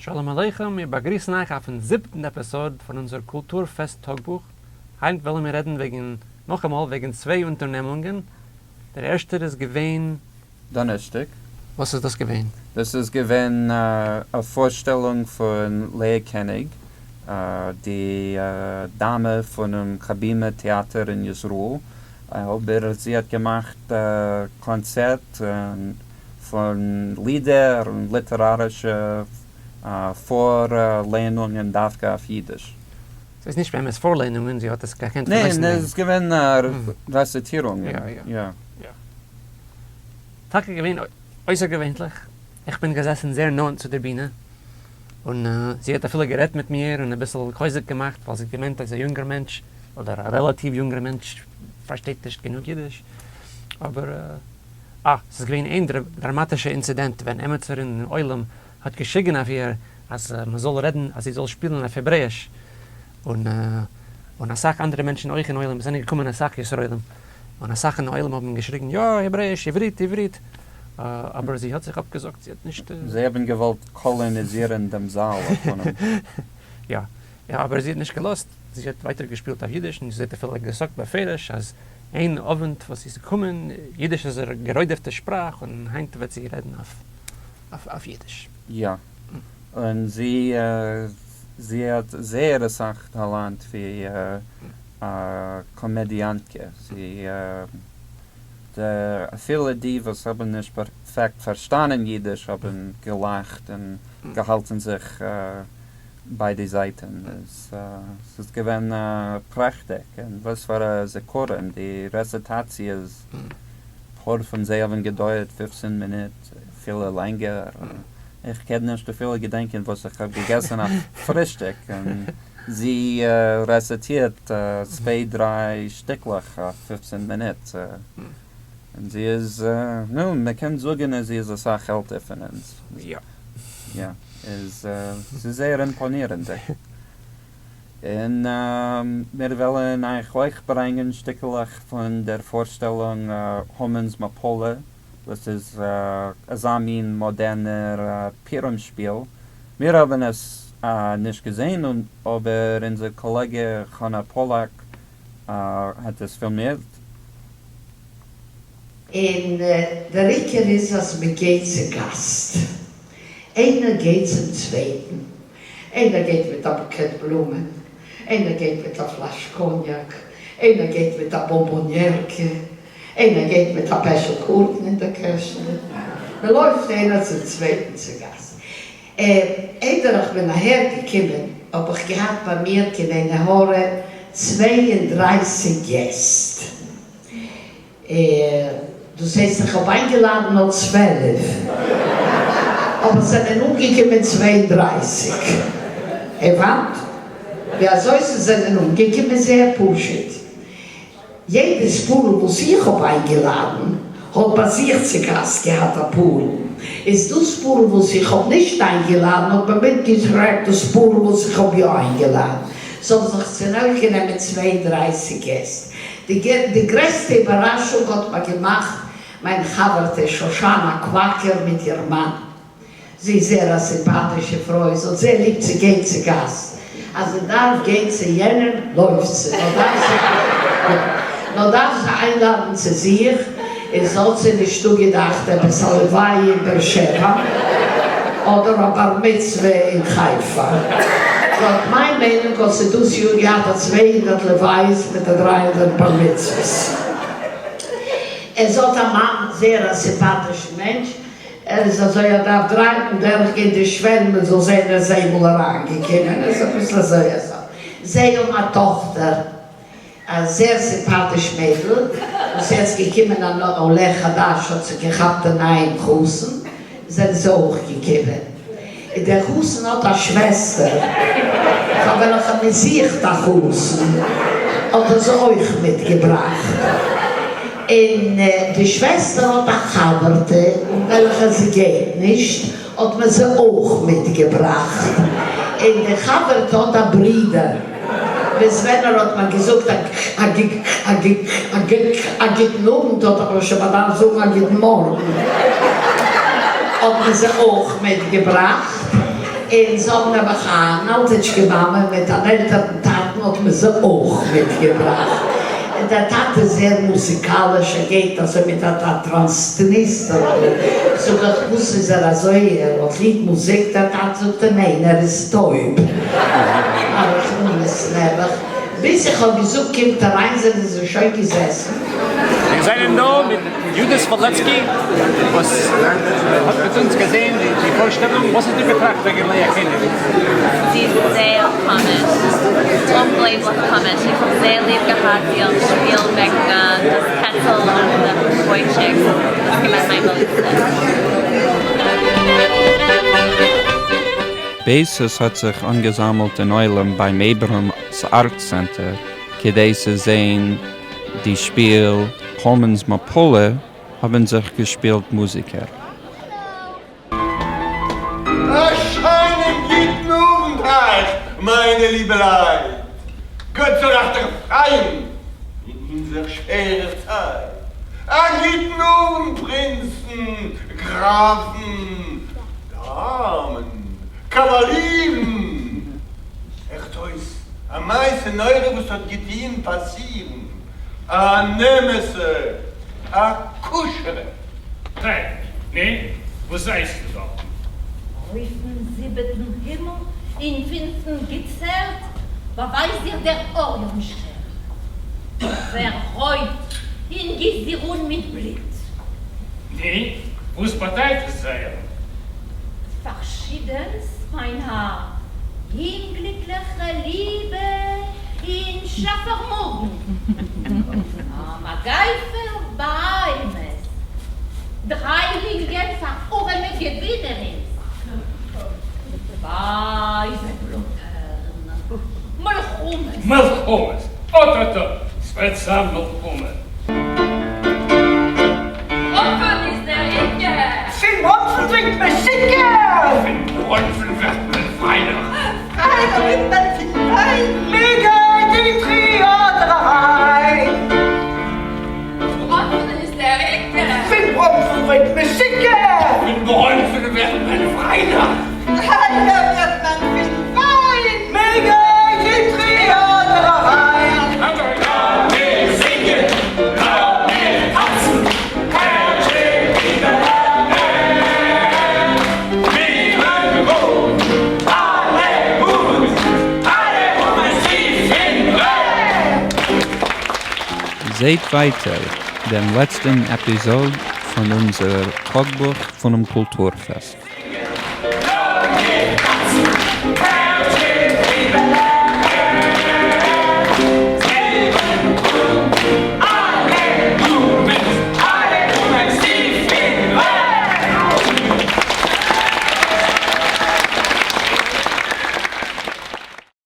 שלום עליכם, מיר באגריסן אייך אויפן זיבטן עפיזאד פון אונזער קולטור פעסט טאגבוך. היינט וועלן מיר רעדן וועגן, נאכאמאל, וועגן צוויי אונטערנעמונגען. דער ערשטער איז געווען. דאנערשטאג. וואס איז דאס געווען? דאס איז געווען א פארשטעלונג פון לאה קעניג, די דאמע פונעם הבימה טעאטער אין ישראל, אבער זי האט געמאכט קאנצערט פון לידער און ליטערארישע פארלערנונגען דווקא אויף אידיש. ס'איז נישט באמת פארלערנונגען, זי האט עס געקענט פון אויסנווייניג. ניין, עס איז געווען רעציטירונגען, יא. טאקע געווען אויסערגעווענליך, איך בין געזעסן זייער נאנט צו דער בינע, און זי האט אפילו גערעדט מיט מיר און אביסל חוזק געמאכט ווייל זי האט געמיינט אז א יונגער מענטש, אדער א רעלאטיוו יונגער מענטש, פארשטייט נישט גענוג אידיש, אבער אה, ס'איז געווען איין דראמאטישע אינצידענט ווען עמיצער אין עולם האט געשריגן אויף איר אז מ'זאל רעדן אז זי זאל שפילן אויף העברעיש, און און אסאך אנדערע מענטשן אויך אין עולם, עס זענען געקומען אסאך ישראלים, און אסאך אין עולם האבן געשריגן יא העברעיש, עברית, עברית, אבער זי האט זיך אפגעזאגט, זי האט נישט. זיי האבן געוואלט קאלאניזירן דעם זאל אויף פונעם. יא, יא, אבער זי האט נישט געלאזט, זי האט ווייטער געשפילט אויף אידיש, און זי האט אפילו געזאגט בפירוש אז איין אווענט וואס זי איז געקומען, אידיש איז א גערוידעפטע שפראך און היינט וועט זי רעדן אויף אידיש. יא, און זי זי האט זייער אסאך טאלאנט ווי א קאמעדיאנטקע, זי אפילו די וואס האבן נישט פערפעקט פארשטאנען אידיש האבן געלאכט און געהאלטן זיך ביי די זייטן, ס'איז געווען פרעכטיג, און וואס פאר א זיכרון, די רעציטאציעס, פאר פון זיי האבן געדויערט 15 מינוט, אפילו לענגער, איך קען נישט אפילו געדענקען וואס איך האב געגעסן אויף פרישטאג, און זי רעציטירט צוויי דריי שטיקלעך אויף 15 מינוט, און זי איז, נו, מען קען זאגן אז זי איז אסאך עלטער פון אונז. יא. יא, איז ס'איז זייער אימפאנירענדיג. און מיר וועלן אייך אויך ברענגען שטיקלעך פון דער פארשטעלונג המן'ס מפלה, וואס איז אזא מין מאדערנער פורים שפיל. מיר האבן עס נישט געזען, אבער אונזער קאלעגע חנה פאלאק האט עס פילמירט. און דער עיקר איז אז מען גייט צו גאסט, איינער גייט צום צווייטן, איינער גייט מיט א בוקעט בלומען, איינער גייט מיט א פלאש קאניאק, איינער גייט מיט א באמבאניערקע, איינער גייט מיט א פעשל קארטן אין דער קעשענע, מען לויפט איינער צום צווייטן צו גאסט. איידער איך בין אהער געקומען האב איך געהאט ביי מיר קיין עין הרע 32 געסט, דאס הייסט איך האב איינגעלאדן נאר 12, אבער ס'זענען אנגעקומען 32. הבנת? ווי אזוי ס'זענען אנגעקומען? זייער פשוט, יעדעס פארל וואס איך האב איינגעלאדן האט ביי זיך צו גאסט געהאט א פארל, איז דאס פארל וואס איך האב נישט איינגעלאדן האט מען מיטגעטרעקט דאס פארל וואס איך האב יא איינגעלאדן. ס'האבן זיך צונויפגענומען 32 געסט. די גרעסטע איבערראשונג האט מיר געמאכט מיין חבר'טע שושנה קוואקער מיט איר מאן. זי איז זעהר א סימפאטישע פרוי, זי האט זעהר ליב צו גיין צו גאסט, אז זי דארף גיין צו יענעם לויפט זי, נאר דארף זי נאר דארף זי איינלאדן צו זיך, איז האט זי נישט אפגעדאכט עפעס א לוויה אין באר שבע, אדער א בר מצוה אין חיפה. לויט מיין מיינונג האט זי דאס יאר געהאט א 200 לוויות מיט א 300 בר מצוות. עס האט א מאן, זעהר א סימפאטישן מענטש, ער איז אזוי ער דארף דריי מאל דורך גיין די שוועל מען זאל זעהן ער איז איינמאל אריין געקומען ער איז אביסל אזוי אזוי זיי האבן א טאכטער א זעהר סימפאטיש מיידל וואס יעצט געקומען אן עולה חדש האט זיך געכאפט א נייעם חתן זענען זיי אויך געקומען און דער חתן האט א שוועסטער פאר וועלכע מען זוכט א חתן האט ער זי אויך מיטגעבראכט. און די שוועסטער האט א חבר'טע אן וועלכע זי גייט נישט, האט מען זי אויך מיטגעבראכט. און די חבר'טע האט א ברודער, וואס ווען ער האט מיר געזאגט א גוטן אוונט האט ער מיר שוין באדארפט זאגן א גוטן מארגן, האט מען זי אויך מיטגעבראכט. און זיי האבן נעבעך אן אלטיטשקע מאמע מיט אן עלטערן טאטן האט מען זיי אויך מיטגעבראכט, און דער טאטע איז זעהר מוזיקאליש ער גייט אזוי מיט א טראנסטניסטערל, זאג איך וואס איז ער אזוי ער האט ליב מוזיק דער טאטע זאגט ער ניין ער איז טויב א רחמנות נעבעך, ביז איך האב געזאגט קומט אריין זענען זיי שוין געזעסן. מיר זענען דא מיט יודית פאלעצקי וואס האט מיט אונז געזען די פארשטעלונג, וואס האסטו געטראכט וועגן לאה קעניג? זי איז זייער קאמיש, אומגלויבליך קאמיש, איך האב זייער ליב געהאט איר שפיל וועגן דאס קעצל און דעם בויטשיק, דאס איז געווען מיין באליבטע. בעת עס האט זיך אנגעזאמלט אן עולם ביים Abrams Art Center כדי צו זען די שפיל המן'ס מפלה האבן זיך געשפילט מוזיקער. א שיינעם גוטן אוונט אייך מיינע ליבע לייט, גאט זאל אייך דערפרייען אין אונזער שווערער צייט, א גוטן אוונט פרינצן, גראפן, דאמען, קאוואלירן, הערט אויס א מעשה נורא וואס האט געטוהן פאסירן, אן אמת'ע, א כשר'ע. ניין, ניין, וואס זייסטו דארטן? אויפֿן זיבעטן הימל, אין פֿינפֿטן געצעלט, באַווײַזט זיך דער אָריאָן-שטערן. ווער רויט און גיסט זיך אָן מיט בלוט. ניין, וואָס באַדייט עס זייער? פֿאַרשידנס, מײַן האַר, אומגליקלעכע ליבע און שאַפֿער-מאָגן. אַ מגפֿה אויף בהמות. דרײַ לינגען פֿאַר אָרעמע געווינערינס. בייזע בלאָטערן. מלחמות. מלחמות! אָט-אָט-אָט! ס'וועט זײַן מלחמה! בראָנפֿן איז דער עיקר! פֿון בראָנפֿן טרינקט מען שיכּור! פֿון בראָנפֿן ווערט מען פֿריילעך! פֿריילעך ווערט מען פֿון ווײַן! מע גייט אין טעאַטער אַרײַן! בראָנפֿן איז דער עיקר! פֿון בראָנפֿן ווערט מען שיכּור! פֿון בראָנפֿן ווערט מען פֿריילעך! פֿריילעך ווערט מען פֿון ווײַן! מע גייט אין טעאַטער אַרײַן! לאָמיר זינגען, לאָמיר טאַנצן, הערט שוין ווידער אַ מיר אלע מומעס, אלע מומעס טיף אין דר'ערד! זעט ווייטער דעם לעצטן עפיזאד פון אונזער טאגבוך פונעם קולטור-פעסט.